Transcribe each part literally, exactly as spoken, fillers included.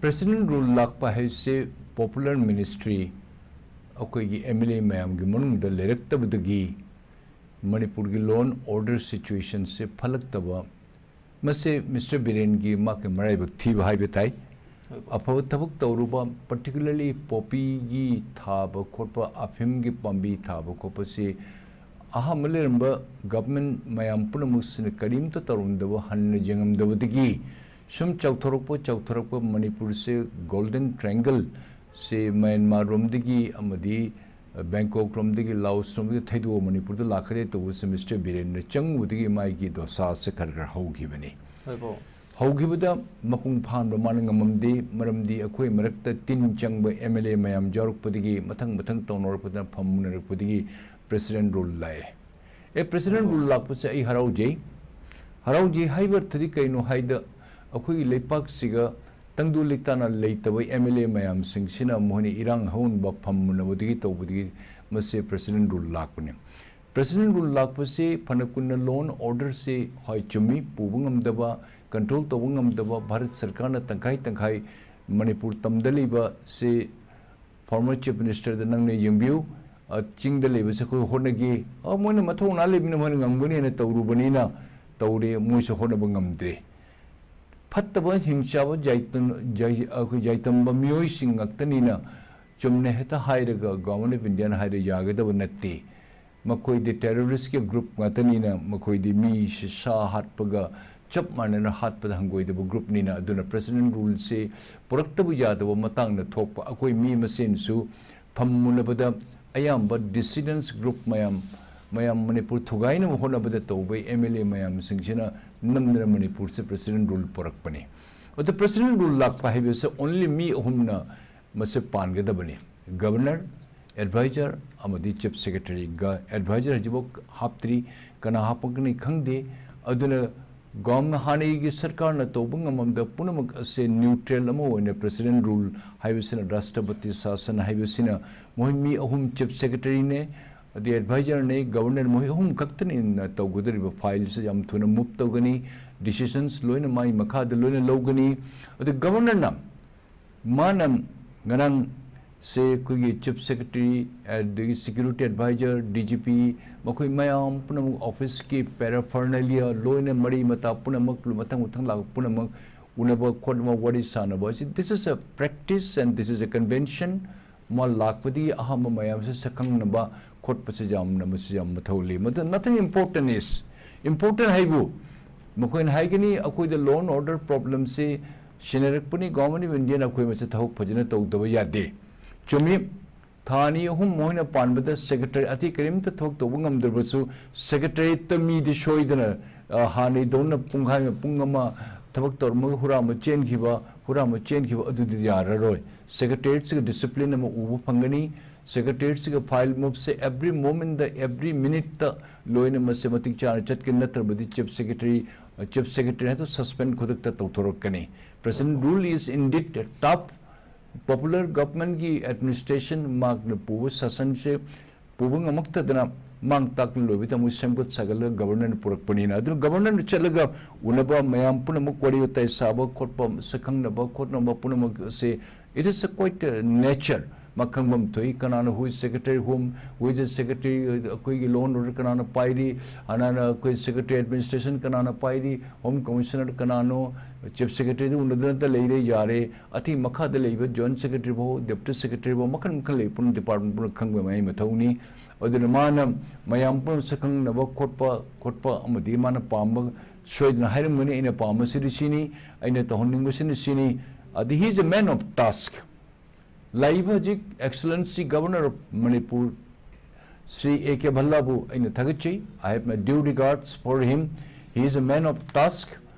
President Rule ꯂꯥꯛꯄ ꯍꯥꯏꯁꯦ popular ministry, ꯑꯩꯈꯣꯏꯒꯤ M L A ꯃꯌꯥꯝꯒꯤ ꯃꯅꯨꯡꯗ ꯂꯩꯔꯛꯇꯕꯗꯒꯤ ꯃꯅꯤꯄꯨꯔꯒꯤ law and order situationꯁꯦ ꯐꯠꯂꯛꯇꯕ, ꯃꯁꯦ ꯃꯤꯁꯇꯔ ꯕꯤꯔꯦꯟꯒꯤ ꯃꯥꯒꯤ ꯃꯔꯥꯏꯕꯛ ꯊꯤꯕ ꯍꯥꯏꯕ ꯇꯥꯏ꯫ ꯑꯐꯕ ꯊꯕꯛ ꯇꯧꯔꯨꯕ, particularly poppyꯒꯤ ꯊꯥꯕ ꯈꯣꯠꯄ, ꯑꯐꯤꯝꯒꯤ ꯄꯥꯝꯕꯤ ꯊꯥꯕ ꯈꯣꯠꯄꯁꯤ ꯑꯍꯥꯟꯕ ꯂꯩꯔꯝꯕ government ꯃꯌꯥꯝ ꯄꯨꯝꯅꯃꯛꯁꯤꯅ ꯀꯔꯤꯝꯇ ꯇꯧꯔꯝꯗꯕ, ꯍꯟꯅ ꯌꯦꯡꯉꯝꯗꯕꯗꯒꯤ ꯁꯨꯝ ꯆꯥꯎꯊꯣꯔꯛꯄ, ꯆꯥꯎꯊꯣꯔꯛꯄ, ꯃꯅꯤꯄꯨꯔꯁꯦ Golden Triangle ꯁꯤ ꯃ꯭ꯌꯥꯟꯃꯥꯔ ꯔꯣꯝꯗꯒꯤ ꯑꯃꯗꯤ ꯕꯦꯡꯀꯣꯛ ꯔꯣꯝꯗꯒꯤ, ꯂꯥꯑꯣꯁ ꯔꯣꯝꯗꯒꯤ ꯊꯩꯗꯣꯛꯑ ꯃꯅꯤꯄꯨꯔꯗ ꯂꯥꯛꯀꯗꯦ ꯇꯧꯕꯁꯦ ꯃꯤꯁꯇꯔ ꯕꯤꯔꯦꯟꯅ ꯆꯪꯉꯨꯕꯗꯒꯤ ꯃꯥꯒꯤ ꯗꯣꯁꯥꯁꯦ ꯈꯔ ꯈꯔ ꯍꯧꯈꯤꯕꯅꯤ꯫ ꯍꯣꯏ ꯄꯥꯎ꯫ ꯍꯧꯈꯤꯕꯗ ꯃꯄꯨꯡ ꯐꯥꯍꯟꯕ ꯃꯥꯅ ꯉꯝꯃꯝꯗꯦ, ꯃꯔꯝꯗꯤ ꯑꯩꯈꯣꯏ ꯃꯔꯛꯇ ꯇꯤꯟ ꯆꯪꯕ M L A ꯃꯌꯥꯝ ꯌꯥꯎꯔꯛꯄꯗꯒꯤ ꯃꯊꯪ ꯃꯊꯪ ꯇꯧꯅꯔꯛꯄꯗꯅ ꯐꯝ ꯃꯨꯅꯔꯛꯄꯗꯒꯤ President Rule ꯂꯥꯛꯑꯦ꯫ ꯑꯦ, President Rule ꯂꯥꯛꯄꯁꯦ ꯑꯩ ꯍꯔꯥꯎꯖꯩ꯫ ꯍꯔꯥꯎꯖꯩ ꯍꯥꯏꯕ ꯑꯔꯊꯗꯤ ꯀꯩꯅꯣ ꯍꯥꯏꯗ, ꯑꯩꯈꯣꯏꯒꯤ ꯂꯩꯄꯥꯛꯁꯤꯒ ꯇꯪꯗꯨ ꯂꯩꯇꯥꯅ ꯂꯩꯇꯕ M L A ꯃꯌꯥꯝꯁꯤꯡꯁꯤꯅ ꯃꯈꯣꯏꯅ ꯏꯔꯥꯡ ꯍꯧꯍꯟꯕ, ꯐꯝ ꯃꯨꯟꯅꯕꯗꯒꯤ ꯇꯧꯕꯗꯒꯤ ꯃꯁꯤ President Rule ꯂꯥꯛꯄꯅꯤ꯫ President Rule ꯂꯥꯛꯄꯁꯤ ꯐꯅ ꯀꯨꯏꯅ law and orderꯁꯤ, ꯍꯣꯏ, ꯆꯨꯝꯃꯤ, ꯄꯨꯕ ꯉꯝꯗꯕ, control ꯇꯧꯕ ꯉꯝꯗꯕ, ꯚꯥꯔꯠ ꯁꯔꯀꯥꯔꯅ ꯇꯪꯈꯥꯏ ꯇꯪꯈꯥꯏ ꯃꯅꯤꯄꯨꯔ ꯇꯝꯗ ꯂꯩꯕꯁꯤ former Chief Ministerꯗ ꯅꯪꯅ ꯌꯦꯡꯕꯤꯌꯨ, ꯑ, ꯆꯤꯡꯗ ꯂꯩꯕꯁꯦ ꯑꯩꯈꯣꯏ ꯍꯣꯠꯅꯒꯦ, ꯑ, ꯃꯣꯏꯅ ꯃꯊꯧꯅꯥ ꯂꯩꯕꯅꯤꯅ ꯃꯣꯏꯅ ꯉꯝꯒꯅꯤꯅ ꯇꯧꯔꯨꯕꯅꯤꯅ ꯇꯧꯔꯦ, ꯃꯣꯏꯁꯨ ꯍꯣꯠꯅꯕ ꯉꯝꯗ꯭ꯔꯦ꯫ ꯐꯠꯇꯕ ꯍꯤꯡꯆꯥꯕ ꯌꯥꯏꯇꯝ-, ꯌꯥꯏ-, ꯑꯩꯈꯣꯏ ꯌꯥꯏꯇꯝꯕ ꯃꯤꯑꯣꯏꯁꯤꯡ ꯉꯥꯛꯇꯅꯤꯅ ꯆꯨꯝꯅ ꯍꯦꯛꯇ ꯍꯥꯏꯔꯒ Government of Indiaꯅ ꯍꯥꯏꯔ ꯌꯥꯒꯗꯕ ꯅꯠꯇꯦ꯫ ꯃꯈꯣꯏꯗꯤ terroristꯀꯤ group ꯉꯥꯛꯇꯅꯤꯅ ꯃꯈꯣꯏꯗꯤ ꯃꯤ ꯁꯤ-, ꯁꯥ ꯍꯥꯠꯄꯒ ꯆꯞ ꯃꯥꯟꯅꯅ ꯍꯥꯠꯄꯗ ꯍꯪꯒꯣꯏꯗꯕ groupꯅꯤꯅ, ꯑꯗꯨꯅ President Ruleꯁꯤ ꯄꯨꯔꯛꯇꯕ ꯌꯥꯗꯕ ꯃꯇꯥꯡꯗ ꯊꯣꯛꯄ, ꯑꯩꯈꯣꯏ ꯃꯤ ꯃꯁꯦꯟꯁꯨ ꯐꯝ ꯃꯨꯟꯅꯕꯗ ꯑꯌꯥꯝꯕ dissidents group ꯃꯌꯥꯝ, ꯃꯌꯥꯝ ꯃꯅꯤꯄꯨꯔ ꯊꯨꯒꯥꯏꯅꯕ ꯍꯣꯠꯅꯕꯗ ꯇꯧꯕ M L A ꯃꯌꯥꯝꯁꯤꯡꯁꯤꯅ ꯅꯝꯗꯅ ꯃꯅꯤꯄꯨꯔꯁꯦ President Rule ꯄꯨꯔꯛꯄꯅꯤ꯫ ꯑꯗꯨ President Rule ꯂꯥꯛꯄ ꯍꯥꯏꯕꯁꯦ only ꯃꯤ ꯑꯍꯨꯝꯅ ꯃꯁꯤ ꯄꯥꯟꯒꯗꯕꯅꯤ: Governor, Advisor ꯑꯃꯗꯤ Chief Secretary꯫ ꯒ-, Advisor ꯍꯧꯖꯤꯛꯐꯥꯎ ꯍꯥꯞꯇ꯭ꯔꯤ, ꯀꯅꯥ ꯍꯥꯞꯄꯛꯀꯅꯤ ꯈꯪꯗꯦ꯫ ꯑꯗꯨꯅ ꯒꯣꯝ-, ꯍꯥꯟꯅꯒꯤ ꯁꯔꯀꯥꯔꯅ ꯇꯧꯕ ꯉꯝꯃꯝꯗ ꯄꯨꯝꯅꯃꯛ ꯑꯁꯦ neutral ꯑꯃ ꯑꯣꯏꯅ President Rule ꯍꯥꯏꯕꯁꯤꯅ, ꯔꯥꯁꯇ꯭ꯔꯄꯇꯤ ꯁꯥꯁꯟ ꯍꯥꯏꯕꯁꯤꯅ, ꯃꯣꯏ ꯃꯤ ꯑꯍꯨꯝ Chief Secretaryꯅꯦ, ꯑꯗꯩ Advisorꯅꯦ, Governor, ꯃꯣꯏ ꯑꯍꯨꯝ ꯈꯛꯇꯅꯤꯅ ꯇꯧꯒꯗꯧꯔꯤꯕ fileꯁꯤ ꯌꯥꯝ ꯊꯨꯅ move ꯇꯧꯒꯅꯤ, decisions ꯂꯣꯏꯅ ꯃꯥꯏ ꯃꯈꯥꯗ ꯂꯣꯏꯅ ꯂꯧꯒꯅꯤ꯫ ꯑꯗꯨ Governorꯅ ꯃꯥꯅ ꯉꯔꯥꯡ ꯁꯦ ꯑꯩꯈꯣꯏꯒꯤ ꯆꯤꯐ ꯁꯦꯀ꯭ꯔꯦꯇꯔꯤ, ꯑꯗꯒꯤ security adviser, D G P, ꯃꯈꯣꯏ ꯃꯌꯥꯝ ꯄꯨꯝꯅꯃꯛ, ꯑꯣꯐꯤꯁꯀꯤ ꯄꯦꯔꯥꯐꯔꯅꯦꯂꯤꯌꯥ ꯂꯣꯏꯅ, ꯃꯔꯤ ꯃꯇꯥ ꯄꯨꯝꯅꯃꯛ, ꯃꯊꯪ ꯃꯊꯪ ꯂꯥꯛꯄ ꯄꯨꯝꯅꯃꯛ ꯎꯅꯕ ꯈꯣꯠꯅꯕ, ꯋꯥꯔꯤ ꯁꯥꯟꯅꯕ ꯑꯁꯤ, this is a practice and this is a convention. ꯃꯥ ꯂꯥꯛꯄꯗꯒꯤ ꯑꯍꯥꯟꯕ ꯃꯌꯥꯝꯁꯦ ꯁꯛꯈꯪꯅꯕ ꯈꯣꯠꯄꯁꯦ ꯌꯥꯝꯅ, ꯃꯁꯤ ꯌꯥꯝ ꯃꯊꯧ ꯂꯩ꯫ ꯃꯗꯨ nothing important is important ꯍꯥꯏꯕꯨ ꯃꯈꯣꯏꯅ ꯍꯥꯏꯒꯅꯤ, ꯑꯩꯈꯣꯏꯗ law and order problemꯁꯤ ꯁꯤꯟꯅꯔꯛꯄꯅꯤ, Government of Indiaꯅ ꯑꯩꯈꯣꯏ ꯃꯁꯤ ꯊꯕꯛ ꯐꯖꯅ ꯇꯧꯗꯕ ꯌꯥꯗꯦ꯫ ꯆꯨꯝꯃꯤ, ꯊꯥ ꯑꯅꯤ ꯑꯍꯨꯝ ꯃꯈꯣꯏꯅ ꯄꯥꯟꯕꯗ ꯁꯦꯀ꯭ꯔꯦꯇꯔꯤ ꯑꯇꯩ ꯀꯔꯤꯝꯇ ꯊꯕꯛ ꯇꯧꯕ ꯉꯝꯗ꯭ꯔꯕꯁꯨ, ꯁꯦꯀ꯭ꯔꯦꯇꯔꯤꯌꯦꯠꯇ ꯃꯤꯗꯤ ꯁꯣꯏꯗꯅ, ꯑ, ꯍꯥꯟꯅꯩꯗꯧꯅ ꯄꯨꯡꯈꯥꯏ ꯑꯃ, ꯄꯨꯡ ꯑꯃ ꯊꯕꯛ ꯇꯧꯔꯝꯃꯒ ꯍꯨꯔꯥꯟꯕ ꯆꯦꯟꯈꯤꯕ, ꯍꯨꯔꯥꯟꯕ ꯆꯦꯟꯈꯤꯕ ꯑꯗꯨꯗꯤ ꯌꯥꯔꯔꯣꯏ꯫ ꯁꯦꯀ꯭ꯔꯦꯇꯔꯤꯌꯦꯠꯁꯤꯒ ꯗꯤꯁꯤꯄ꯭ꯂꯤꯟ ꯑꯃ ꯎꯕ ꯐꯪꯒꯅꯤ꯫ ꯁꯦꯀ꯭ꯔꯦꯇꯔꯤꯌꯦꯠꯁꯤꯒ ꯐꯥꯏꯜ ꯃꯨꯞꯁꯦ every momentꯇ, every minuteꯇ ꯂꯣꯏꯅ ꯃꯁꯦ ꯃꯇꯤꯛ ꯆꯥꯅ ꯆꯠꯀꯅꯤ, ꯅꯠꯇ꯭ꯔꯕꯗꯤ ꯆꯤꯐ ꯁꯦꯀ꯭ꯔꯦꯇꯔꯤ, ꯆꯤꯐ ꯁꯦꯀ꯭ꯔꯦꯇꯔꯤ ꯍꯦꯛꯇ suspend ꯈꯨꯗꯛꯇ ꯇꯧꯊꯣꯔꯛꯀꯅꯤ꯫ President rule is indeed tough꯫ Popular governmentꯀꯤ administration ꯃꯍꯥꯛꯅ ꯄꯨꯕ ꯁꯥꯁꯟꯁꯦ ꯄꯨꯕ ꯉꯝꯃꯛꯇꯗꯅ ꯃꯥꯡ ꯇꯥꯛꯅ ꯂꯣꯏꯕꯗ ꯑꯃꯨꯛ ꯁꯦꯝꯒꯠ ꯁꯥꯒꯠꯂꯒ ꯒꯕꯔꯅꯔꯅ ꯄꯨꯔꯛꯄꯅꯤꯅ, ꯑꯗꯨꯅ ꯒꯕꯔꯅꯔꯅ ꯆꯠꯂꯒ ꯎꯅꯕ, ꯃꯌꯥꯝ ꯄꯨꯝꯅꯃꯛ ꯋꯥꯔꯤ ꯋꯥꯇꯥꯏ ꯁꯥꯕ ꯈꯣꯠꯄ, ꯁꯛꯈꯪꯅꯕ ꯈꯣꯠꯅꯕ ꯄꯨꯝꯅꯃꯛ ꯑꯁꯦ, it is a quite a nature꯫ ꯃꯥ ꯈꯪꯐꯝ ꯊꯣꯛꯏ, ꯀꯅꯥꯅ who is secretary, whom, who is the secretary, ꯑꯩꯈꯣꯏꯒꯤ law and order ꯀꯅꯥꯅ ꯄꯥꯏꯔꯤ, ꯑꯅꯥꯅ ꯑꯩꯈꯣꯏ ꯁꯦꯀ꯭ꯔꯦꯇꯔꯤ ꯑꯦꯗꯃꯤꯅꯤꯁꯇ꯭ꯔꯦꯁꯟ ꯀꯅꯥꯅ ꯄꯥꯏꯔꯤ, ꯍꯣꯝ ꯀꯃꯤꯁꯅꯔ ꯀꯅꯥꯅꯣ, ꯆꯤꯐ ꯁꯦꯀ꯭ꯔꯦꯇꯔꯤꯗ ꯎꯅꯗꯨꯅꯇ ꯂꯩꯔꯦ ꯌꯥꯔꯦ, ꯑꯇꯩ ꯃꯈꯥꯗ ꯂꯩꯕ ꯖꯣꯏꯟꯠ ꯁꯦꯀ꯭ꯔꯦꯇꯔꯤ ꯐꯥꯎ, ꯗꯦꯄ꯭ꯌꯨꯇꯤ ꯁꯦꯀ꯭ꯔꯦꯇꯔꯤ ꯐꯥꯎ, ꯃꯈꯜ ꯃꯈꯜ ꯂꯩ, ꯄꯨꯟꯅ ꯗꯤꯄꯥꯔꯠꯃꯦꯟ ꯄꯨꯟꯅ ꯈꯪꯕ ꯑꯃꯒꯤ ꯃꯊꯧꯅꯤ꯫ ꯑꯗꯨꯅ ꯃꯥꯅ ꯃꯌꯥꯝ ꯄꯨꯝꯅꯃꯛ ꯁꯛꯈꯪꯅꯕ ꯈꯣꯠꯄ, ꯈꯣꯠꯄ ꯑꯃꯗꯤ ꯃꯥꯅ ꯄꯥꯝꯕ ꯁꯣꯏꯗꯅ ꯍꯥꯏꯔꯝꯒꯅꯤ, "ꯑꯩꯅ ꯄꯥꯝꯕꯁꯤꯗꯤ ꯁꯤꯅꯤ, ꯑꯩꯅ ꯇꯧꯍꯟꯅꯤꯡꯕꯁꯤꯅ ꯁꯤꯅꯤ"꯫ ꯑꯗ he is a man of task꯫ ꯂꯥꯛꯏꯕ ꯍꯧꯖꯤꯛ Excellency Governor of Manipur, Shri A K ꯚꯜꯂꯥꯕꯨ ꯑꯩꯅ ꯊꯥꯒꯠꯆꯩ꯫ I have my due regards for him. He is a man of task.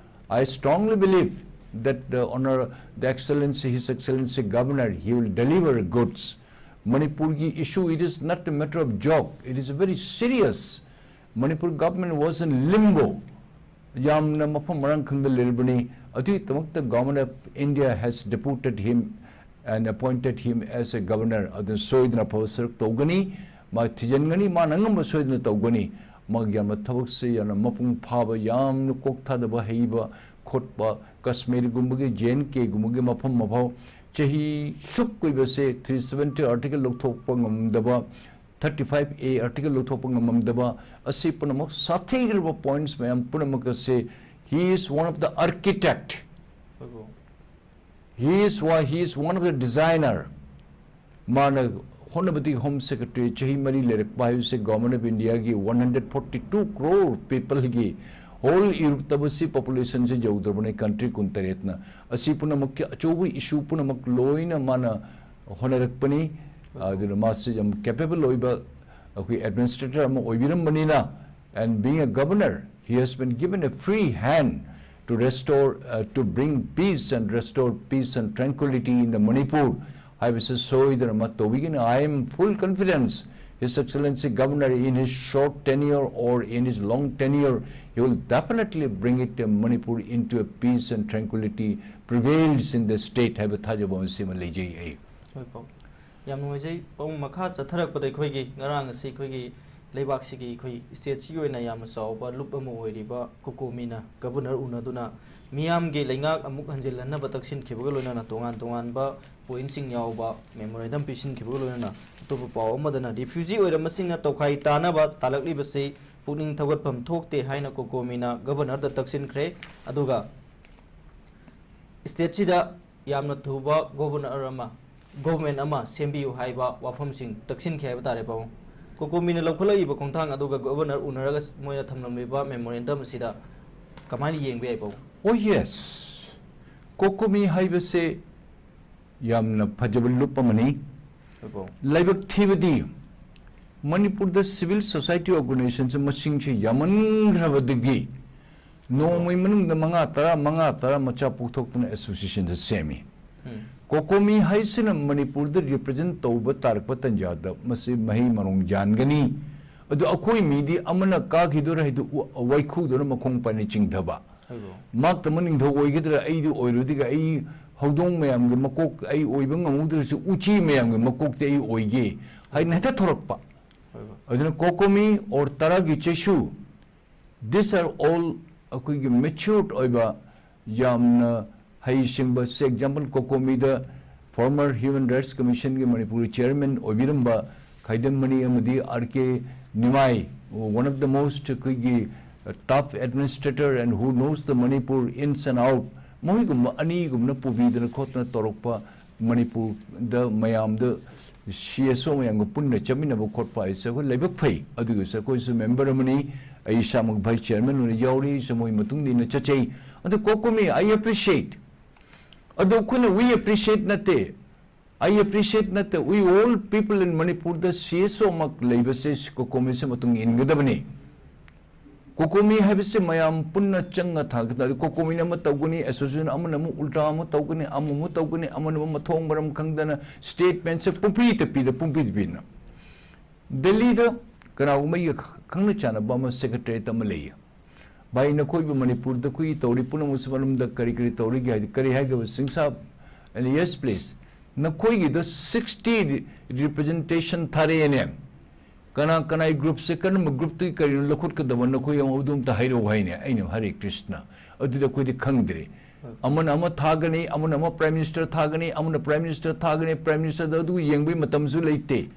I strongly believe that the honor, the Excellency, His Excellency Governor, he will deliver goods. ꯃꯅꯤꯄꯨꯔꯒꯤ issue, it is not a matter of joke. It is very serious. Manipur government was in limbo. ꯌꯥꯝꯅ ꯃꯐꯝ ꯃꯔꯥꯡ ꯈꯪꯗ ꯂꯩꯔꯕꯅꯤ꯫ ꯑꯗꯨꯒꯤꯗꯃꯛꯇ Government of India has deputed him and appointed him as a governor꯫ ꯑꯗꯨꯅ ꯁꯣꯏꯗꯅ ꯑꯐꯕ ꯁꯔꯨꯛ ꯇꯧꯒꯅꯤ, ꯃꯥ ꯊꯤꯖꯤꯟꯒꯅꯤ, ꯃꯥꯅ ꯑꯉꯝꯕ ꯁꯣꯏꯗꯅ ꯇꯧꯒꯅꯤ꯫ ꯃꯥꯒꯤ ꯌꯥꯝꯅ ꯊꯕꯛꯁꯦ ꯌꯥꯝꯅ ꯃꯄꯨꯡ ꯐꯥꯕ, ꯌꯥꯝꯅ ꯀꯣꯛ ꯊꯥꯗꯕ ꯍꯩꯕ, ꯈꯣꯠꯄ, ꯀꯁꯃꯤꯔꯒꯨꯝꯕꯒꯤ, ꯖꯦ ꯑꯦꯟ ꯀꯦꯒꯨꯝꯕꯒꯤ ꯃꯐꯝ ꯃꯐꯥꯎ ꯆꯍꯤ ꯁꯨꯛ ꯀꯨꯏꯕꯁꯦ three seventy article ꯂꯧꯊꯣꯛꯄ ꯉꯝꯗꯕ, thirty five A article ꯂꯧꯊꯣꯛꯄ ꯉꯝꯃꯝꯗꯕ, ꯑꯁꯤ ꯄꯨꯝꯅꯃꯛ ꯁꯥꯊꯤꯈ꯭ꯔꯕ points ꯃꯌꯥꯝ ꯄꯨꯝꯅꯃꯛ ꯑꯁꯤ he is one of the architect. He is why he is one of the designer. ꯃꯥꯅ ꯍꯣꯠꯅꯕꯗꯤ Home Secretary ꯆꯍꯤ ꯃꯔꯤ ꯂꯩꯔꯛꯄ ꯍꯥꯏꯕꯁꯦ Government of Indiaꯒꯤ one hundred forty two crore peopleꯒꯤ whole Europeꯇꯕꯨ ꯁꯤ populationꯁꯦ ꯌꯧꯗ꯭ꯔꯕꯅꯤ country ꯀꯨꯟꯇꯔꯦꯠꯅ꯫ ꯑꯁꯤ ꯄꯨꯝꯅꯃꯛꯀꯤ ꯑꯆꯧꯕ issue ꯄꯨꯝꯅꯃꯛ ꯂꯣꯏꯅ ꯃꯥꯅ ꯍꯣꯠꯅꯔꯛꯄꯅꯤ꯫ ꯑꯗꯨꯅ ꯃꯥꯁꯤ ꯌꯥꯝ capable ꯑꯣꯏꯕ ꯑꯩꯈꯣꯏ administrator ꯑꯃ ꯑꯣꯏꯕꯤꯔꯝꯕꯅꯤꯅ, and being a governor, he has been given a free hand to restore, uh, to bring peace and restore peace and tranquility in the Manipur ꯍꯥꯏꯕꯁꯤ ꯁꯣꯏꯗꯅꯃꯛ ꯇꯧꯕꯤꯒꯅꯤ꯫ I am full confidence His Excellency Governor, in his short tenure or in his long tenure, he will definitely bring it, uh, Manipur into a peace and tranquility prevails in the state ꯍꯥꯏꯕ ꯊꯥꯖꯕ ꯑꯃ ꯁꯤꯃ ꯂꯩꯖꯩ ꯑꯩ꯫ ꯍꯣꯏ ꯄꯥꯎ꯫ ꯌꯥꯝ ꯅꯨꯡꯉꯥꯏꯖꯩ ꯄꯥꯎ꯫ ꯃꯈꯥ ꯆꯠꯊꯔꯛꯄꯗ ꯑꯩꯈꯣꯏꯒꯤ ꯉꯔꯥꯡ ꯑꯁꯤ ꯑꯩꯈꯣꯏꯒꯤ ꯂꯩꯕꯥꯛꯁꯤꯒꯤ, ꯑꯩꯈꯣꯏ stateꯁꯤꯒꯤ ꯑꯣꯏꯅ ꯌꯥꯝꯅ ꯆꯥꯎꯕ ꯂꯨꯞ ꯑꯃ ꯑꯣꯏꯔꯤꯕ ꯀꯣꯀꯣꯃꯤꯅ governor ꯎꯅꯗꯨꯅ ꯃꯤꯌꯥꯝꯒꯤ ꯂꯩꯉꯥꯛ ꯑꯃꯨꯛ ꯍꯟꯖꯤꯜꯍꯟꯅꯕ ꯇꯛꯁꯤꯟꯈꯤꯕꯒ ꯂꯣꯏꯅꯅ ꯇꯣꯉꯥꯟ ꯇꯣꯉꯥꯟꯕ pointꯁꯤꯡ ꯌꯥꯎꯕ memorandum ꯄꯤꯁꯤꯟꯈꯤꯕꯒ ꯂꯣꯏꯅꯅ ꯑꯇꯣꯞꯄ ꯄꯥꯎ ꯑꯃꯗꯅ refugee ꯑꯣꯏꯔꯝꯕꯁꯤꯡꯅ ꯇꯧꯈꯥꯏ ꯇꯥꯅꯕ ꯇꯥꯜꯂꯛꯂꯤꯕꯁꯤ ꯄꯨꯛꯅꯤꯡ ꯊꯧꯒꯠꯐꯝ ꯊꯣꯛꯇꯦ ꯍꯥꯏꯅ ꯀꯣꯀꯣꯃꯤꯅ governorꯗ ꯇꯛꯁꯤꯟꯈ꯭ꯔꯦ꯫ ꯑꯗꯨꯒ stateꯁꯤꯗ ꯌꯥꯝꯅ ꯊꯨꯕ governor ꯑꯃ, government ꯑꯃ ꯁꯦꯝꯕꯤꯌꯨ ꯍꯥꯏꯕ ꯋꯥꯐꯝꯁꯤꯡ ꯇꯛꯁꯤꯟꯈꯤ ꯍꯥꯏꯕ ꯇꯥꯔꯦ ꯄꯥꯕꯨꯡ꯫ ꯀꯣꯀꯣꯃꯤꯅ ꯂꯧꯈꯠꯂꯛꯏꯕ ꯈꯣꯡꯊꯥꯡ ꯑꯗꯨꯒ governor ꯎꯅꯔꯒ ꯃꯣꯏꯅ ꯊꯝꯂꯝꯂꯤꯕ memorandum ꯑꯁꯤꯗ ꯀꯃꯥꯏꯅ ꯌꯦꯡꯕ ꯌꯥꯏ ꯄꯥꯕꯨꯡ? Oh yes, ꯀꯣꯀꯣꯃꯤ ꯍꯥꯏꯕꯁꯦ ꯌꯥꯝꯅ ꯐꯖꯕ ꯂꯨꯞ ꯑꯃꯅꯤ꯫ ꯍꯣꯏ ꯄꯥꯕꯨꯡ꯫ ꯂꯥꯏꯕꯛ ꯊꯤꯕꯗꯤ ꯃꯅꯤꯄꯨꯔꯗ civil society organizationꯁꯦ ꯃꯁꯤꯡꯁꯦ ꯌꯥꯝꯃꯟꯈ꯭ꯔꯕꯗꯒꯤ ꯅꯣꯡꯃꯒꯤ ꯃꯅꯨꯡꯗ ꯃꯉꯥ, ꯇꯔꯥ, ꯃꯉꯥ, ꯇꯔꯥ ꯃꯆꯥ ꯄꯣꯛꯊꯣꯛꯇꯨꯅ associationꯗ ꯁꯦꯝꯃꯤ꯫ ꯎꯝ꯫ ꯀꯣꯀꯣꯃꯤ ꯍꯥꯏꯁꯤꯅ ꯃꯅꯤꯄꯨꯔꯗ represent ꯇꯧꯕ ꯇꯥꯔꯛꯄ ꯇꯟꯖꯥꯗ ꯃꯁꯤ ꯃꯍꯩ ꯃꯔꯣꯡ ꯌꯥꯟꯒꯅꯤ꯫ ꯑꯗꯨ ꯑꯩꯈꯣꯏ ꯃꯤꯗꯤ ꯑꯃꯅ ꯀꯥꯈꯤꯗꯣꯔꯦ ꯍꯥꯏꯗꯨ ꯎ-, ꯋꯥꯏꯈꯨꯗꯨꯅ ꯃꯈꯣꯡ ꯄꯥꯏꯅ ꯆꯤꯡꯊꯕ꯫ ꯍꯣꯏ ꯄꯥꯕꯨꯡ꯫ ꯃꯍꯥꯛꯇꯃꯛ ꯅꯤꯡꯊꯧ ꯑꯣꯏꯒꯗ꯭ꯔꯥ, ꯑꯩꯗꯤ ꯑꯣꯏꯔꯣꯏꯗꯒ ꯑꯩ ꯍꯧꯗꯣꯡ ꯃꯌꯥꯝꯒꯤ ꯃꯀꯣꯛ ꯑꯩ ꯑꯣꯏꯕ ꯉꯝꯍꯧꯗ꯭ꯔꯁꯨ ꯎꯆꯤ ꯃꯌꯥꯝꯒꯤ ꯃꯀꯣꯛꯇꯤ ꯑꯩ ꯑꯣꯏꯒꯦ ꯍꯥꯏꯅ ꯍꯦꯛꯇ ꯊꯣꯔꯛꯄ꯫ ꯍꯣꯏ ꯄꯥꯕꯨꯡ꯫ ꯑꯗꯨꯅ ꯀꯣꯀꯣꯃꯤ or ꯇꯔꯥꯒꯤ ꯆꯩꯁꯨ, these are all ꯑꯩꯈꯣꯏꯒꯤ matured ꯑꯣꯏꯕ ꯌꯥꯝꯅ ꯍꯩꯁꯤꯡꯕ, ꯁꯦ example, ꯀꯣꯀꯣꯃꯤꯗ former Human Rights Commission ꯒꯤ ꯃꯅꯤꯄꯨꯔꯒꯤ chairman ꯑꯣꯏꯕꯤꯔꯝꯕ ꯈꯥꯏꯗꯝꯃꯅꯤ ꯑꯃꯗꯤ R K Nimai, one of the most ꯑꯩꯈꯣꯏꯒꯤ top administrator and who knows the Manipur ins and out, ꯃꯣꯏꯒꯨꯝꯕ ꯑꯅꯤꯒꯨꯝꯕꯅ ꯄꯨꯕꯤꯗꯅ ꯈꯣꯠꯇꯅ ꯇꯧꯔꯛꯄ ꯃꯅꯤꯄꯨꯔꯗ ꯃꯌꯥꯝꯗ C S O ꯃꯌꯥꯝꯒ ꯄꯨꯟꯅ ꯆꯠꯃꯤꯟꯅꯕ ꯈꯣꯠꯄ ꯍꯥꯏꯁꯦ ꯑꯩꯈꯣꯏ ꯂꯥꯏꯕꯛ ꯐꯩ꯫ ꯑꯗꯨꯒꯤꯁꯨ ꯑꯩꯈꯣꯏꯁꯨ member ꯑꯃꯅꯤ, ꯑꯩ ꯏꯁꯥꯃꯛ vice chairman ꯑꯣꯏꯅ ꯌꯥꯎꯔꯤ, ꯑꯩꯁꯨ ꯃꯣꯏ ꯃꯇꯨꯡꯗ ꯏꯟꯅ ꯆꯠꯆꯩ꯫ ꯑꯗꯨ ꯀꯣꯀꯣꯃꯤ, I appreciate꯫ ꯑꯗꯣ ꯑꯩꯈꯣꯏꯅ we appreciate ꯅꯠꯇꯦ, I appreciate ꯅꯠꯇꯦ, we all people in ꯃꯅꯤꯄꯨꯔꯗ C S O ꯃꯛ ꯂꯩꯕꯁꯦ ꯀꯣꯀꯣꯃꯤꯁꯦ ꯃꯇꯨꯡ ꯏꯟꯒꯗꯕꯅꯤ꯫ ꯀꯣꯀꯣꯃꯤ ꯍꯥꯏꯕꯁꯦ ꯃꯌꯥꯝ ꯄꯨꯟꯅ ꯆꯪꯉ ꯊꯥꯒꯗꯕ꯫ ꯀꯣꯀꯣꯃꯤꯅ ꯑꯃ ꯇꯧꯒꯅꯤ, association ꯑꯃꯅ ꯑꯃꯨꯛ ꯎꯜꯇꯥ ꯑꯃ ꯇꯧꯒꯅꯤ, ꯑꯃꯃꯨꯛ ꯇꯧꯒꯅꯤ, ꯑꯃꯅ ꯑꯃꯨꯛ ꯃꯊꯣꯡ ꯃꯔꯝ ꯈꯪꯗꯅ statement ꯁꯦ ꯄꯨꯡꯄꯤꯗ ꯄꯤꯗ, ꯄꯨꯡꯄꯤꯗ ꯄꯤꯗꯅ꯫ ꯗꯦꯜꯂꯤꯗ ꯀꯅꯥꯒꯨꯝꯕ ꯑꯩꯒ ꯈꯪꯅ ꯆꯥꯟꯅꯕ ꯑꯃ secretariat ꯑꯃ ꯂꯩꯌꯦ꯫ ꯚꯥꯏ, ꯅꯈꯣꯏꯕꯨ ꯃꯅꯤꯄꯨꯔꯗ ꯑꯩꯈꯣꯏꯒꯤ ꯇꯧꯔꯤ ꯄꯨꯝꯅꯃꯛꯁꯤ ꯃꯅꯨꯡꯗ ꯀꯔꯤ ꯀꯔꯤ ꯇꯧꯔꯤꯒꯦ ꯍꯥꯏꯗꯤ, ꯀꯔꯤ ꯍꯥꯏꯒꯕ ꯁꯤꯡꯁꯥ? And yes, please, ꯅꯈꯣꯏꯒꯤꯗ sixty representation ꯊꯥꯔꯛꯑꯦꯅꯦ꯫ ꯀꯅꯥ ꯀꯅꯥꯒꯤ group ꯁꯦ, ꯀꯔꯝꯕ group ꯇꯒꯤ ꯀꯔꯤꯅꯣ ꯂꯧꯈꯠꯀꯗꯕ, ꯅꯈꯣꯏ ꯑꯃ ꯑꯗꯨ ꯑꯝꯇ ꯍꯥꯏꯔꯛꯎ ꯍꯥꯏꯅꯦ꯫ ꯑꯩꯅ, "ꯍꯔꯦ ꯀ꯭ꯔꯤꯁꯅ, ꯑꯗꯨꯗꯤ ꯑꯩꯈꯣꯏꯗꯤ ꯈꯪꯗ꯭ꯔꯦ꯫ ꯑꯃꯅ ꯑꯃ ꯊꯥꯒꯅꯤ, ꯑꯃꯅ ꯑꯃ prime minister ꯊꯥꯒꯅꯤ, ꯑꯃꯅ prime minister ꯊꯥꯒꯅꯤ, prime minister ꯗ ꯑꯗꯨ ꯌꯦꯡꯕꯒꯤ ꯃꯇꯝꯁꯨ ꯂꯩꯇꯦ"꯫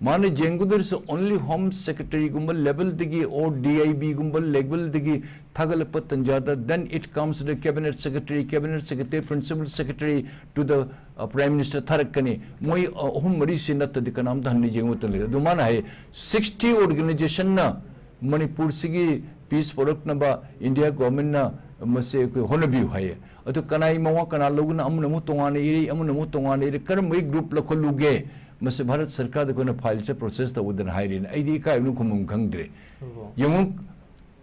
ꯃꯥꯅ ꯌꯦꯡꯒꯗꯧꯔꯤꯁꯦ only home secretary ꯒꯨꯝꯕ level ꯗꯒꯤ or D I B ꯒꯨꯝꯕ level ꯗꯒꯤ ꯊꯥꯒꯠꯂꯛꯄ ꯇꯟꯖꯥꯗ, then it comes to the cabinet secretary, cabinet secretary, principal secretary to the, uh, prime minister ꯊꯥꯔꯛꯀꯅꯤ꯫ ꯃꯣꯏ, uh, ꯑꯍꯨꯝ ꯃꯔꯤꯁꯤ ꯅꯠꯇ꯭ꯔꯗꯤ ꯀꯅꯥꯝꯇ ꯍꯟꯅ ꯌꯦꯡꯕ ꯃꯇꯝ ꯂꯩꯇꯦ꯫ ꯑꯗꯨ ꯃꯥꯅ ꯍꯥꯏ, sixty organization ꯅ ꯃꯅꯤꯄꯨꯔꯁꯤꯒꯤ peace ꯄꯨꯔꯛꯅꯕ India government ꯅ ꯃꯁꯦ ꯑꯩꯈꯣꯏ ꯍꯣꯠꯅꯕꯤꯌꯨ ꯍꯥꯏꯌꯦ꯫ ꯑꯗꯨ ꯀꯅꯥꯒꯤ ꯃꯋꯥ ꯀꯅꯥ ꯂꯧꯒꯅ, ꯑꯃꯅ ꯑꯃꯨꯛ ꯇꯣꯉꯥꯟꯅ ꯏꯔꯩ, ꯑꯃꯅ ꯑꯃꯨꯛ ꯇꯣꯉꯥꯟꯅ ꯏꯔꯩ, ꯀꯔꯝꯕꯒꯤ group ꯂꯧꯈꯠꯂꯨꯒꯦ? ꯃꯁꯤ ꯚꯥꯔꯠ ꯁꯔꯀꯥꯔꯗ ꯑꯩꯈꯣꯏꯅ file ꯁꯦ process ꯇꯧꯒꯗꯅ ꯍꯥꯏꯔꯤꯅ꯫ ꯑꯩꯗꯤ ꯏꯀꯥꯏꯕꯅ ꯈꯨꯝꯐꯝ ꯈꯪꯗ꯭ꯔꯦ꯫ ꯑꯣ꯫ ꯌꯦꯡꯉꯨ,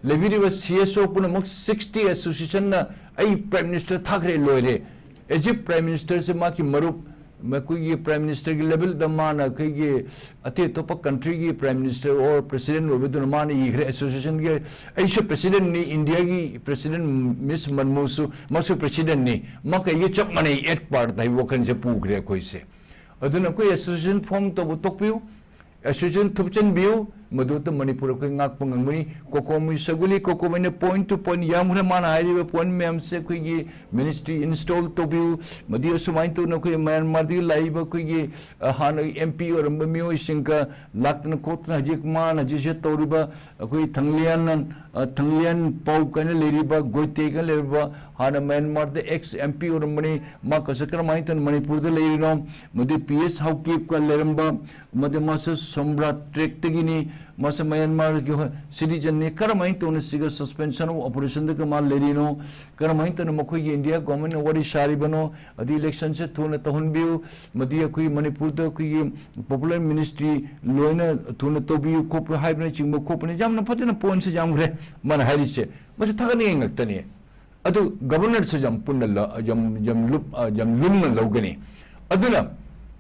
ꯂꯩꯕꯤꯔꯤꯕ C S O ꯄꯨꯝꯅꯃꯛ sixty association ꯅ ꯑꯩ prime minister ꯊꯥꯈ꯭ꯔꯦ, ꯂꯣꯏꯔꯦ꯫ As if prime minister ꯁꯦ ꯃꯥꯒꯤ ꯃꯔꯨꯞ, ꯃꯈꯣꯏꯒꯤ prime minister ꯒꯤ level ꯗ ꯃꯥꯅ ꯑꯩꯈꯣꯏꯒꯤ ꯑꯇꯩ ꯑꯇꯣꯞꯄ country ꯒꯤ prime minister or president ꯑꯣꯏꯕꯗꯨꯅ ꯃꯥꯅ ꯏꯈ꯭ꯔꯦ association ꯒꯤ, "ꯑꯩꯁꯨ president ꯅꯤ, India ꯒꯤ president Miss ꯃꯟꯃꯨꯁꯨ, ꯃꯥꯁꯨ president ꯅꯤ, ꯃꯥ ꯀꯩꯒ ꯆꯞ ꯃꯥꯟꯅꯩ at par" ꯍꯥꯏꯕ ꯋꯥꯈꯜꯁꯦ ꯄꯨꯈ꯭ꯔꯦ ꯑꯩꯈꯣꯏꯁꯦ꯫ ꯑꯗꯨꯅ ꯑꯩꯈꯣꯏ association form ꯇꯧꯕ ꯇꯣꯛꯄꯤꯌꯨ, association ꯊꯨꯞꯆꯤꯟꯕꯤꯌꯨ, ꯃꯗꯨꯇ ꯃꯅꯤꯄꯨꯔ ꯑꯩꯈꯣꯏ ꯉꯥꯛꯄ ꯉꯝꯒꯅꯤ꯫ ꯀꯣꯀꯣꯃꯤ ꯁꯒꯨꯂꯤ ꯀꯣꯀꯣꯃꯤꯅ ꯄꯣꯏꯟꯠ ꯇꯨ ꯄꯣꯏꯟꯠ ꯌꯥꯝꯈ꯭ꯔꯦ꯫ ꯃꯥꯅ ꯍꯥꯏꯔꯤꯕ ꯄꯣꯏꯟꯠ ꯃꯌꯥꯝꯁꯦ ꯑꯩꯈꯣꯏꯒꯤ ꯃꯤꯅꯤꯁꯇ꯭ꯔꯤ ꯏꯟꯁꯇꯣꯜ ꯇꯧꯕꯤꯌꯨ, ꯃꯗꯨ ꯑꯁꯨꯃꯥꯏꯅ ꯇꯧꯅ ꯑꯩꯈꯣꯏ ꯃ꯭ꯌꯥꯟꯃꯥꯔꯗꯒꯤ ꯂꯥꯛꯏꯕ ꯑꯩꯈꯣꯏꯒꯤ, ꯑ, ꯍꯥꯟꯅ ꯑꯦꯝ ꯄꯤ ꯑꯣꯏꯔꯝꯕ ꯃꯤꯑꯣꯏꯁꯤꯡꯒ ꯂꯥꯛꯇꯅ ꯈꯣꯠꯇꯅ ꯍꯧꯖꯤꯛ ꯃꯥꯅ ꯍꯧꯖꯤꯛꯁꯦ ꯇꯧꯔꯤꯕ ꯑꯩꯈꯣꯏ ꯊꯪꯂꯤꯌꯥꯟ, ꯑ, ꯊꯪꯂꯤꯌꯥꯟ ꯄꯥꯎ ꯀꯥꯏꯅ ꯂꯩꯔꯤꯕ, ꯒꯣꯏꯇꯦ ꯀꯥꯏꯅ ꯂꯩꯔꯤꯕ, ꯍꯥꯟꯅ ꯃ꯭ꯌꯥꯟꯃꯥꯔꯗ ꯑꯦꯛꯁ ꯑꯦꯝ ꯄꯤ ꯑꯣꯏꯔꯝꯕꯅꯤ꯫ ꯃꯥ ꯀꯁꯦ ꯀꯔꯝꯍꯥꯏꯅ ꯇꯧꯅ ꯃꯅꯤꯄꯨꯔꯗ ꯂꯩꯔꯤꯅꯣ? ꯃꯗꯨ ꯄꯤ ꯑꯦꯁ ꯍꯥꯎꯀꯤꯞꯀ ꯂꯩꯔꯝꯕ, ꯃꯗꯨ ꯃꯥꯁꯦ ꯁꯣꯝꯕ꯭ꯔꯥ ꯇ꯭ꯔꯦꯛꯇꯒꯤꯅꯤ, ꯃꯥꯁꯦ ꯃ꯭ꯌꯥꯟꯃꯥꯔꯒꯤ ꯍꯣ-, ꯁꯤꯇꯤꯖꯟꯅꯤ꯫ ꯀꯔꯝꯍꯥꯏꯅ ꯇꯧꯅ ꯁꯤꯒ ꯁꯁꯄꯦꯟꯁꯟ ꯑꯣꯐ ꯑꯣꯄꯔꯦꯁꯟꯗꯒ ꯃꯥ ꯂꯩꯔꯤꯅꯣ? ꯀꯔꯝꯍꯥꯏꯅ ꯇꯧꯅ ꯃꯈꯣꯏꯒꯤ ꯏꯟꯗꯤꯌꯥ ꯒꯣꯔꯃꯦꯟꯅ ꯋꯥꯔꯤ ꯁꯥꯔꯤꯕꯅꯣ? ꯑꯗꯨ ꯏꯂꯦꯛꯁꯟꯁꯦ ꯊꯨꯅ ꯇꯧꯍꯟꯕꯤꯌꯨ, ꯃꯗꯨ ꯑꯩꯈꯣꯏꯒꯤ ꯃꯅꯤꯄꯨꯔꯗ ꯑꯩꯈꯣꯏꯒꯤ ꯄꯣꯄꯨꯂꯔ ꯃꯤꯅꯤꯁꯇ꯭ꯔꯤ ꯂꯣꯏꯅ ꯊꯨꯅ ꯇꯧꯕꯤꯌꯨ ꯈꯣꯠꯄꯤꯌꯨ ꯍꯥꯏꯕꯅꯆꯤꯡꯕ ꯈꯣꯠꯄꯅ ꯌꯥꯝꯅ ꯐꯖꯅ ꯄꯣꯏꯟꯠꯁꯦ ꯌꯥꯝꯈ꯭ꯔꯦ ꯃꯥꯅ ꯍꯥꯏꯔꯤꯁꯦ꯫ ꯃꯁꯤ ꯊꯥꯒꯠꯅꯤꯡꯉꯥꯏ ꯉꯥꯛꯇꯅꯤ꯫ ꯑꯗꯨ ꯒꯕꯔꯅꯔꯁꯨ ꯌꯥꯝ ꯄꯨꯟꯅ ꯂ-, ꯌꯥꯝ, ꯌꯥꯝ ꯂꯨꯞ-, ꯑ, ꯌꯥꯝ ꯂꯨꯝꯅ ꯂꯧꯒꯅꯤ꯫ ꯑꯗꯨꯅ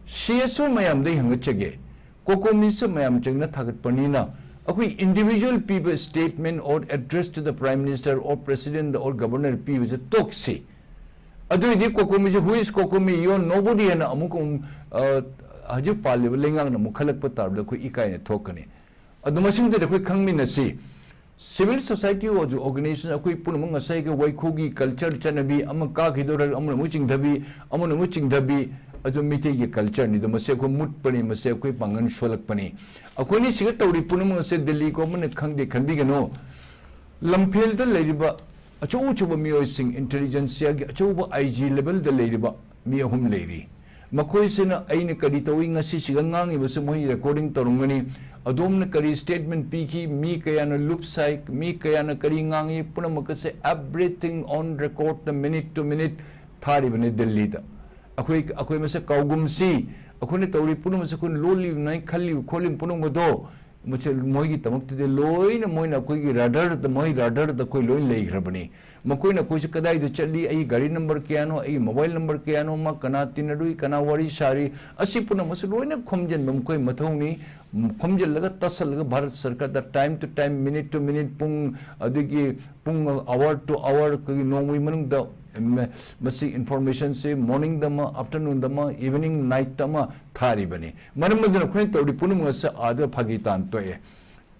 ꯁꯤ ꯑꯦꯁ ꯑꯣ ꯃꯌꯥꯝꯗ ꯑꯩ ꯍꯪꯒꯠꯆꯒꯦ, ꯀꯣꯀꯣꯃꯤꯁꯨ ꯃꯌꯥꯝ ꯆꯪꯅ ꯊꯥꯒꯠꯄꯅꯤꯅ ꯑꯩꯈꯣꯏ individual ꯄꯤꯕ statement or address to the Prime Minister or President or Governor ꯄꯤꯕꯁꯦ ꯇꯣꯛꯁꯤ꯫ ꯑꯗꯨꯏꯗꯤ ꯀꯣꯀꯣꯃꯤꯁꯦ, who is ꯀꯣꯀꯣꯃꯤ? You're nobody ꯍꯥꯏꯅ ꯑꯃꯨꯛ, ꯑꯃꯨꯛ, ꯑ, ꯍꯧꯖꯤꯛ ꯄꯥꯜꯂꯤꯕ ꯂꯩꯉꯥꯛꯅ ꯑꯃꯨꯛ ꯈꯜꯂꯛꯄ ꯇꯥꯔꯕꯗ ꯑꯩꯈꯣꯏ ꯏꯀꯥꯏꯅ ꯊꯣꯛꯀꯅꯤ꯫ ꯑꯗꯨ ꯃꯁꯤꯡꯗꯨꯗ ꯑꯩꯈꯣꯏ ꯈꯪꯃꯤꯟꯅꯁꯤ꯫ Civil society organization ꯑꯩꯈꯣꯏ ꯄꯨꯝꯅꯃꯛ ꯉꯁꯥꯏꯒꯤ ꯋꯥꯏꯈꯨꯒꯤ culture ꯆꯠꯅꯕꯤ, ꯑꯃ ꯀꯥꯈꯤꯗꯧꯔ ꯑꯃꯅ ꯑꯃꯨꯛ ꯆꯤꯡꯊꯕꯤ, ꯑꯃꯅ ꯑꯃꯨꯛ ꯆꯤꯡꯊꯕꯤ, ꯑꯗꯨ ꯃꯤꯇꯩꯒꯤ cultureꯅꯤ꯫ ꯑꯗꯨ ꯃꯁꯤ ꯑꯩꯈꯣꯏ ꯃꯨꯠꯄꯅꯤ, ꯃꯁꯤ ꯑꯩꯈꯣꯏ ꯄꯥꯡꯒꯜ ꯁꯣꯜꯂꯛꯄꯅꯤ꯫ ꯑꯩꯈꯣꯏꯅ ꯁꯤꯗ ꯇꯧꯔꯤ ꯄꯨꯝꯅꯃꯛ ꯑꯁꯦ ꯗꯤꯜꯂꯤ ꯒꯣꯚꯔꯟꯃꯦꯟꯠꯅ ꯈꯪꯗꯦ ꯈꯟꯕꯤꯒꯅꯨ꯫ ꯂꯝꯐꯦꯜꯗ ꯂꯩꯔꯤꯕ ꯑꯆꯧ ꯑꯆꯧꯕ ꯃꯤꯑꯣꯏꯁꯤꯡ, intelligenceꯒꯤ ꯑꯆꯧꯕ ꯑꯥꯏ ꯖꯤ levelꯗ ꯂꯩꯔꯤꯕ ꯃꯤ ꯑꯍꯨꯝ ꯂꯩꯔꯤ꯫ ꯃꯈꯣꯏꯁꯤꯅ ꯑꯩꯅ ꯀꯔꯤ ꯇꯧꯏ, ꯉꯁꯤꯁꯤꯒ ꯉꯥꯡꯉꯤꯕꯁꯤ ꯃꯣꯏ recording ꯇꯧꯔꯝꯒꯅꯤ꯫ ꯑꯗꯣꯝꯅ ꯀꯔꯤ statement ꯄꯤꯈꯤ, ꯃꯤ ꯀꯌꯥꯅ ꯂꯨꯞ ꯁꯥꯏ, ꯃꯤ ꯀꯌꯥꯅ ꯀꯔꯤ ꯉꯥꯡꯉꯤ, ꯄꯨꯝꯅꯃꯛ ꯑꯁꯦ everything on record, the minute to minute ꯊꯥꯔꯤꯕꯅꯤ ꯗꯤꯜꯂꯤꯗ꯫ ꯑꯩꯈꯣꯏ, ꯑꯩꯈꯣꯏ ꯃꯁꯦ ꯀꯥꯎꯒꯨꯝꯁꯤ, ꯑꯩꯈꯣꯏꯅ ꯇꯧꯔꯤ ꯄꯨꯝꯅꯃꯛꯁꯦ ꯑꯩꯈꯣꯏꯅ ꯂꯣꯜꯂꯤꯕꯅꯤ, ꯈꯜꯂꯤꯕ ꯈꯣꯠꯂꯤꯕ ꯄꯨꯝꯅꯃꯛ ꯑꯗꯣ ꯃꯁꯦ ꯃꯣꯏꯒꯤꯗꯃꯛꯇꯗꯤ ꯂꯣꯏꯅ ꯃꯣꯏꯅ ꯑꯩꯈꯣꯏꯒꯤ ꯔꯥꯗꯥꯔꯗ, ꯃꯣꯏ ꯔꯥꯗꯥꯔꯗ ꯑꯩꯈꯣꯏ ꯂꯣꯏ ꯂꯩꯈ꯭ꯔꯕꯅꯤ꯫ ꯃꯈꯣꯏꯅ ꯑꯩꯈꯣꯏꯁꯦ ꯀꯗꯥꯏꯗ ꯆꯠꯂꯤ, ꯑꯩꯒꯤ ꯒꯥꯔꯤ ꯅꯝꯕꯔ ꯀꯌꯥꯅꯣ, ꯑꯩꯒꯤ ꯃꯣꯕꯥꯏꯜ ꯅꯝꯕꯔ ꯀꯌꯥꯅꯣ, ꯃꯥ ꯀꯅꯥ ꯇꯤꯟꯅꯔꯨꯏ, ꯀꯅꯥ ꯋꯥꯔꯤ ꯁꯥꯔꯤ, ꯑꯁꯤ ꯄꯨꯝꯅꯃꯛꯁꯨ ꯂꯣꯏꯅ ꯈꯣꯝꯖꯤꯟꯕ ꯃꯈꯣꯏ ꯃꯊꯧꯅꯤ꯫ ꯈꯣꯝꯖꯤꯜꯂꯒ ꯇꯥꯁꯜꯂꯒ Bharat ꯁꯔꯀꯥꯔꯗ time to time, minute to minute, ꯄꯨꯡ ꯑꯗꯒꯤ ꯄꯨꯡ hour to hour, ꯑꯩꯈꯣꯏꯒꯤ ꯅꯣꯡꯃꯒꯤ ꯃꯅꯨꯡꯗ ꯃ-, ꯃꯁꯤ informationꯁꯤ morningꯗ ꯑꯃ, afternoonꯗ ꯑꯃ, evening nightꯇ ꯑꯃ ꯊꯥꯔꯤꯕꯅꯤ꯫ ꯃꯔꯝ ꯑꯗꯨꯅ ꯑꯩꯈꯣꯏꯅ ꯇꯧꯔꯤ ꯄꯨꯝꯅꯃꯛ ꯑꯁꯤ ꯑꯥꯗ ꯐꯥꯒꯤ ꯇꯥꯟ ꯊꯣꯛꯑꯦ꯫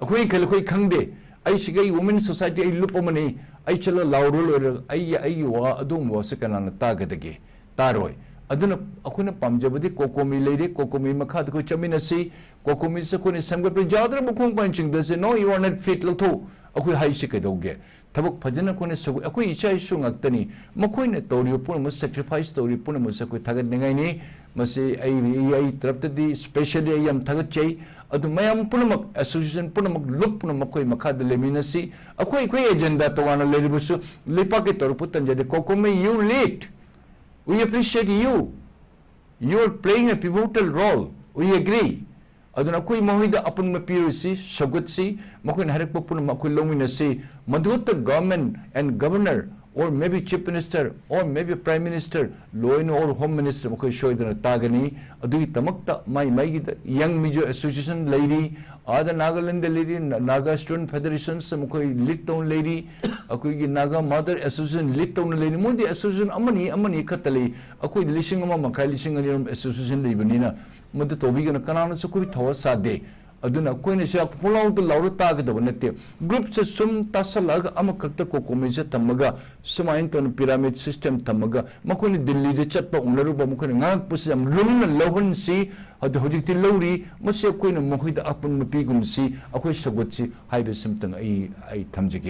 ꯑꯩꯈꯣꯏ ꯈꯜ-, ꯑꯩꯈꯣꯏ ꯈꯪꯗꯦ꯫ ꯑꯩ ꯁꯤꯒꯤ ꯑꯩ Women Society, ꯑꯩ ꯂꯨꯞ ꯑꯃꯅꯤ, ꯑꯩ ꯆꯠꯂ ꯂꯥꯎꯔꯨ ꯂꯣꯏꯔꯦ, ꯑꯩꯒꯤ, ꯑꯩꯒꯤ ꯋꯥ, ꯑꯗꯨꯒꯨꯝꯕ ꯋꯥꯁꯦ ꯀꯅꯥꯅ ꯇꯥꯒꯗꯒꯦ? ꯇꯥꯔꯣꯏ꯫ ꯑꯗꯨꯅ ꯑꯩꯈꯣꯏꯅ ꯄꯥꯝꯖꯕꯗꯤ COCOMI ꯂꯩꯔꯦ, COCOMI ꯃꯈꯥꯗ ꯑꯩꯈꯣꯏ ꯆꯠꯃꯤꯟꯅꯁꯤ, COCOMIꯁꯦ ꯑꯩꯈꯣꯏꯅ ꯁꯦꯝꯒꯠꯄ ꯌꯥꯗ꯭ꯔꯕ ꯈꯣꯡ ꯄꯥꯏꯅ ꯆꯤꯡꯗꯁꯦ, "No, you are not fit, ꯂꯧꯊꯣꯛꯎ", ꯑꯩꯈꯣꯏ ꯍꯥꯏꯁꯤ ꯀꯩꯗꯧꯒꯦ? ꯊꯕꯛ ꯐꯖꯅ ꯑꯩꯈꯣꯏꯅ ꯁꯨ-, ꯑꯩꯈꯣꯏ ꯏꯆꯥ ꯏꯁꯨ ꯉꯥꯛꯇꯅꯤ꯫ ꯃꯈꯣꯏꯅ ꯇꯧꯔꯤꯕ ꯄꯨꯝꯅꯃꯛ, sacrifice ꯇꯧꯔꯤꯕ ꯄꯨꯝꯅꯃꯛꯁꯦ ꯑꯩꯈꯣꯏ ꯊꯥꯒꯠꯅꯤꯡꯉꯥꯏꯅꯤ꯫ ꯃꯁꯤ ꯑꯩ, ꯑꯩ, ꯑꯩ ꯇꯔꯞꯇꯗꯤ specially ꯑꯩ ꯌꯥꯝ ꯊꯥꯒꯠꯆꯩ꯫ ꯑꯗꯨ ꯃꯌꯥꯝ ꯄꯨꯝꯅꯃꯛ, association ꯄꯨꯝꯅꯃꯛ, ꯂꯨꯞ ꯄꯨꯝꯅꯃꯛ ꯑꯩꯈꯣꯏ ꯃꯈꯥꯗ ꯂꯩꯃꯤꯟꯅꯁꯤ꯫ ꯑꯩꯈꯣꯏ, ꯑꯩꯈꯣꯏ agenda ꯇꯣꯉꯥꯟꯅ ꯂꯩꯔꯕꯁꯨ ꯂꯩꯄꯥꯛꯀꯤ ꯇꯧꯔꯛꯄ ꯇꯟꯖꯗꯦ꯫ COCOMI, you lead. We appreciate you. You are playing a pivotal role. We agree. ꯑꯗꯨꯅ ꯑꯩꯈꯣꯏ ꯃꯈꯣꯏꯗ ꯑꯄꯨꯟꯕ ꯄꯤꯔꯨꯁꯤ, ꯁꯧꯒꯠꯁꯤ, ꯃꯈꯣꯏꯅ ꯍꯥꯏꯔꯛꯄ ꯄꯨꯝꯅꯃꯛ ꯑꯩꯈꯣꯏ ꯂꯧꯃꯤꯟꯅꯁꯤ꯫ ꯃꯗꯨꯈꯛꯇ government and governor or maybe chief minister or maybe prime minister, ꯂꯣꯏꯅ or home minister ꯃꯈꯣꯏ ꯁꯣꯏꯗꯅ ꯇꯥꯒꯅꯤ꯫ ꯑꯗꯨꯒꯤꯗꯃꯛꯇ ꯃꯥꯏ ꯃꯥꯏꯒꯤꯗ Young Mizo Association ꯂꯩꯔꯤ, ꯑꯥꯗ ꯅꯥꯒꯥꯂꯦꯟꯗ ꯂꯩꯔꯤ, ꯅ-, Naga Student Federations ꯃꯈꯣꯏ lead ꯇꯧꯅ ꯂꯩꯔꯤ, ꯑꯩꯈꯣꯏꯒꯤ Naga Mother Association lead ꯇꯧꯅ ꯂꯩꯔꯤ꯫ ꯃꯣꯏꯗꯤ association ꯑꯃꯅꯤ, ꯑꯃꯅꯤ ꯈꯛꯇ ꯂꯩ꯫ ꯑꯩꯈꯣꯏꯗꯤ ꯂꯤꯁꯤꯡ ꯑꯃ ꯃꯈꯥꯏ, ꯂꯤꯁꯤꯡ ꯑꯅꯤ ꯔꯣꯝ association ꯂꯩꯕꯅꯤꯅ ꯃꯗꯨ ꯇꯧꯕꯤꯒꯅꯨ, ꯀꯅꯥꯅꯁꯨ ꯑꯩꯈꯣꯏ ꯊꯋꯥ ꯁꯥꯗꯦ꯫ ꯑꯗꯨꯅ ꯑꯩꯈꯣꯏꯅ ꯁꯤ ꯄꯨꯡꯂꯥꯎꯗ ꯂꯥꯎꯔ ꯇꯥꯒꯗꯕ ꯅꯠꯇꯦ꯫ Groupꯁꯦ ꯁꯨꯝ ꯇꯥꯁꯜꯂꯛꯑꯒ ꯑꯃꯈꯛꯇ COCOMIꯁꯦ ꯊꯝꯃꯒ ꯁꯨꯃꯥꯏꯅ ꯇꯧꯅ pyramid system ꯊꯝꯃꯒ ꯃꯈꯣꯏꯅ ꯗꯤꯜꯂꯤꯗ ꯆꯠꯄ ꯎꯅꯔꯨꯕ ꯃꯈꯣꯏꯅ ꯉꯥꯡꯉꯛꯄꯁꯤ ꯌꯥꯝ ꯂꯨꯝꯅ ꯂꯧꯍꯟꯁꯤ꯫ ꯑꯗꯨ ꯍꯧꯖꯤꯛꯇꯤ ꯂꯧꯔꯤ, ꯃꯁꯤ ꯑꯩꯈꯣꯏꯅ ꯃꯈꯣꯏꯗ ꯑꯄꯨꯟꯕ ꯄꯤꯒꯨꯝꯁꯤ, ꯑꯩꯈꯣꯏ ꯁꯧꯒꯠꯁꯤ ꯍꯥꯏꯕꯁꯤꯃꯇꯪ ꯑꯩ, ꯑꯩ ꯊꯝꯖꯒꯦ꯫